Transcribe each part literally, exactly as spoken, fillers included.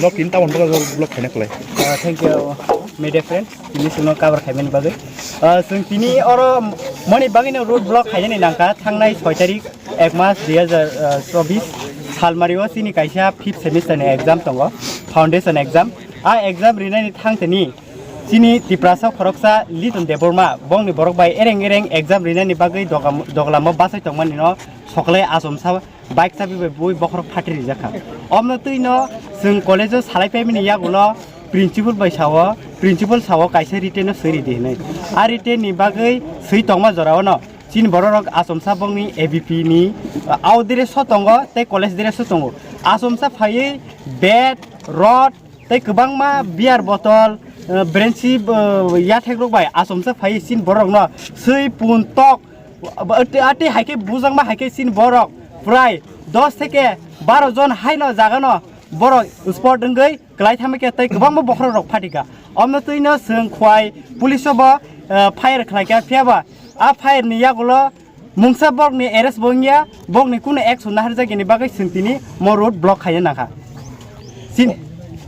Nok tin tabon bagwi road block khaina khlai. Uh, thank you, media friend. Tini chwngno cover khaimani bagwi. Uh, chwng tini oro moni bagwino road block khainani nangkha thangnai soi tarik ek mas dui hajar chobis salmario chini kaisa fifth semester ni exam tongo, foundation exam. A exam rinani thangtini chini Tiprasa khoroksa Liton Debbarma bongni borok bai ereng ereng exam rinani bagwi dogam-, doglamo bachai tongmani no sokle achomsa bike chabi bai bui bokhorok phatri rijak kha. Omno twi no chwng college o salai paimani yagulo principal bai sao, principal sao kaisa written no swi ridi hinwi. A written ni bagwi swi tongma jora o no chini borok rok achomsa bongni A B P ni, uh, out dress o tongo tei college dress o tongo. Achomsa phaiwi bat, rod, tei kwbangma beer bottle, uh, brenchi, uh, yathek rok bai achomsa phaiwi chini borok rok no swi pun tok, uh, ati, ati hai khe bujakma hai khe chini borok prai dos theke baro jon hai no jaga no borok spot wngwi kwlai thangma khe tei kwbangma bokhorok rok phatika. Omno twi no chwng Khwai police o bo, uh, fire khlai kha, phiya ba a fire ni yagulo mungsa borok ni arrest bo wngya, borok ni kunu action naharjak ni bagwi chwng tini mo road block khaina nangkha. Chini,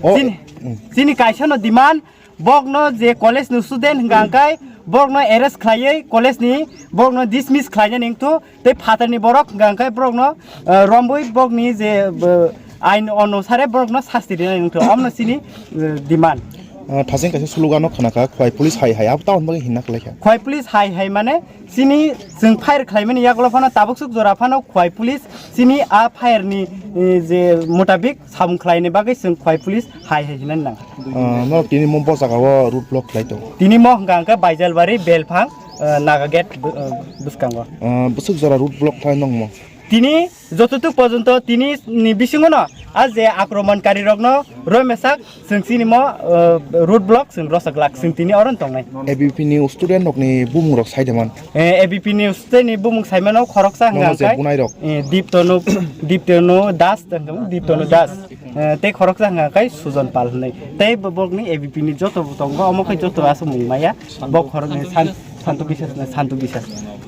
Oh. chini, Mm. chini kaisa no demand, borok no je college ni student hwnkha hwnkhe borok no arrest khlaiwi college ni borok no dismiss khlaina ningthu tei phatar ni borok hwnkha hwnkhe borok no, uh, romwi borok ni je, uh, ain onusare borok no sasti rina ningthu. Omno chini, uh, demand. Uh, thasing kaisa slogan no khna kha, Khwai police hai hai, abo tamoni bagwi hinna khlai kha. Khwai police hai hai mane chini chwng fire khlaimani yagulo phano tabuk suk jora phano Khwai police chini a fire ni, eh, je mutabik samung khlaini bagwi chwng Khwai police hai hai hinani nang. Uh, no tini mo bo jaga o road block khlai tongo. Tini mo hwnkha hwnkhe Baijalbari, Belphang, uh, Naga gate, uh, bwskango. Uh, bwswk jora road block khlai nong mo? Tini jototuk porjonto tini ni bisingo no a je akromonkari rok no romesak chwng chini mo, uh, road block chwng rosak lak chwng tini oro tongnai. A B P ni student rok ni bumung rok sai de man. Eh, A B P ni student ni bumung saimano khoroksa Mono hwnka je hwnkhe, bunai rok. Eh, Diptonu, Diptonu Das, Diptonu Das. Eh, tei khoroksa hwnka hwnkhe Sujon Pal hwnwi. Tei bo-, borokni A B P ni joto bo tongo, omo khe joto aswk mung maya. Bo khoroknwi San-, Santu Biswas hwnwi, Santu Biswas.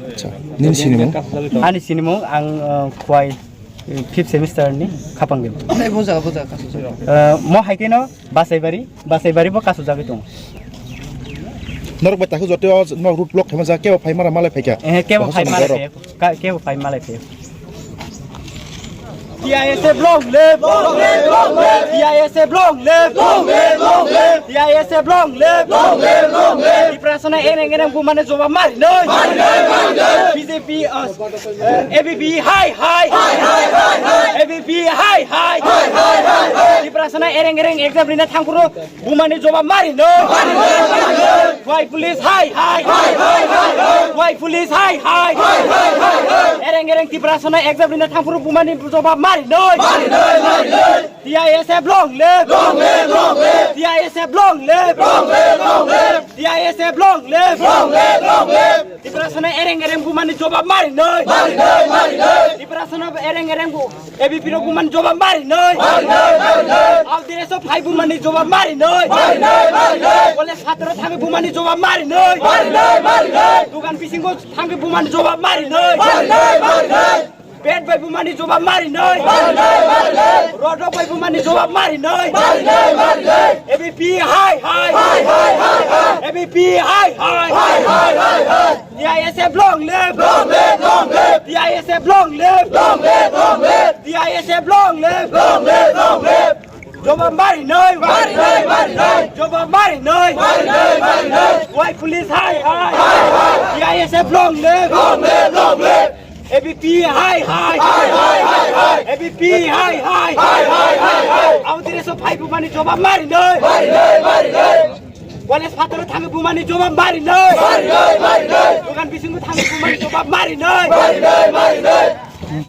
Acha, nini sinimung? Ani sinimung ang, eh, Khwai, eh, fifth semester ni Khapang Deba. Nai bo jaga, bo jaga, kasu jaga. Eh, mo hai khe no Basaibari, Basaibari bo kasu jagwi tongo. Norok bai takhu joto o norok road block khaima jaga, kebo phai mara malai phaikha. Eh, kebo Bahasa phai malai borok. Phaikha. Ka-, kebo phai malai phaikha. T I S F long live! Long live, long live! T I S F long live! Long live, long live! T I S F long live! Long live, long live! Tiprasano ereng ereng bumani jobab mari noi! Mari noi, mari noi! B J P, uh, A B P hai hai! Hai hai hai hai! A B P hai hai! Hai hai hai hai! Tiprasano ereng ereng exam rina thangphuru bumani jobab mari noi! Mari noi, mari noi! Khwai police hai hai! Hai hai hai hai! Khwai police hai hai! Hai hai hai hai! Ereng ereng Tiprasano exam rina thangphuru bumani jobab mari noi! Mari noi, mari noi! T I S F long live! Long live, long live! T I S F long live! Long live, long live! T I S F long live! Long live, long live! Tiprasano ereng ereng bumani jobab mari noi! Mari noi, mari noi! Tiprasano ereng ereng bu A B P rok bumani jobab mari noi! Mari noi, mari noi! Al direso phai bumani jobab mari noi! Mari noi, mari noi! Kole satro thangwi bumani jobab mari noi! Mari noi, mari noi! Dukan bisingo thangwi bumani jobab mari noi! Mari noi, mari noi! Bed bai bumani jobab mari noi. Mari noi, mari noi. Rodok bai bumani jobab mari noi. Mari noi, mari noi. A B P hai hai. Hai hai hai hai. A B P hai hai. Hai hai hai hai. T I S F long live. Long live, long live. T I S F long live. Long live, long live. T I S F long live. Long live, long live. Jobab mari noi. Mari noi, mari noi. Jobab mari noi. Mari noi, mari noi. Wai police hai hai. Hai hai. T I S F long live. Long live, long live. A B P hai hai. Hai hai hai hai. A B P hai hai. Hai hai hai hai. Audire so phai bumani jobab mari noi. Mari noi, mari noi. College phataro thangwi bumani jobab mari noi. Mari noi, mari noi. Dogan bisingo thangwi bumani jobab mari noi. Mari noi, mari noi.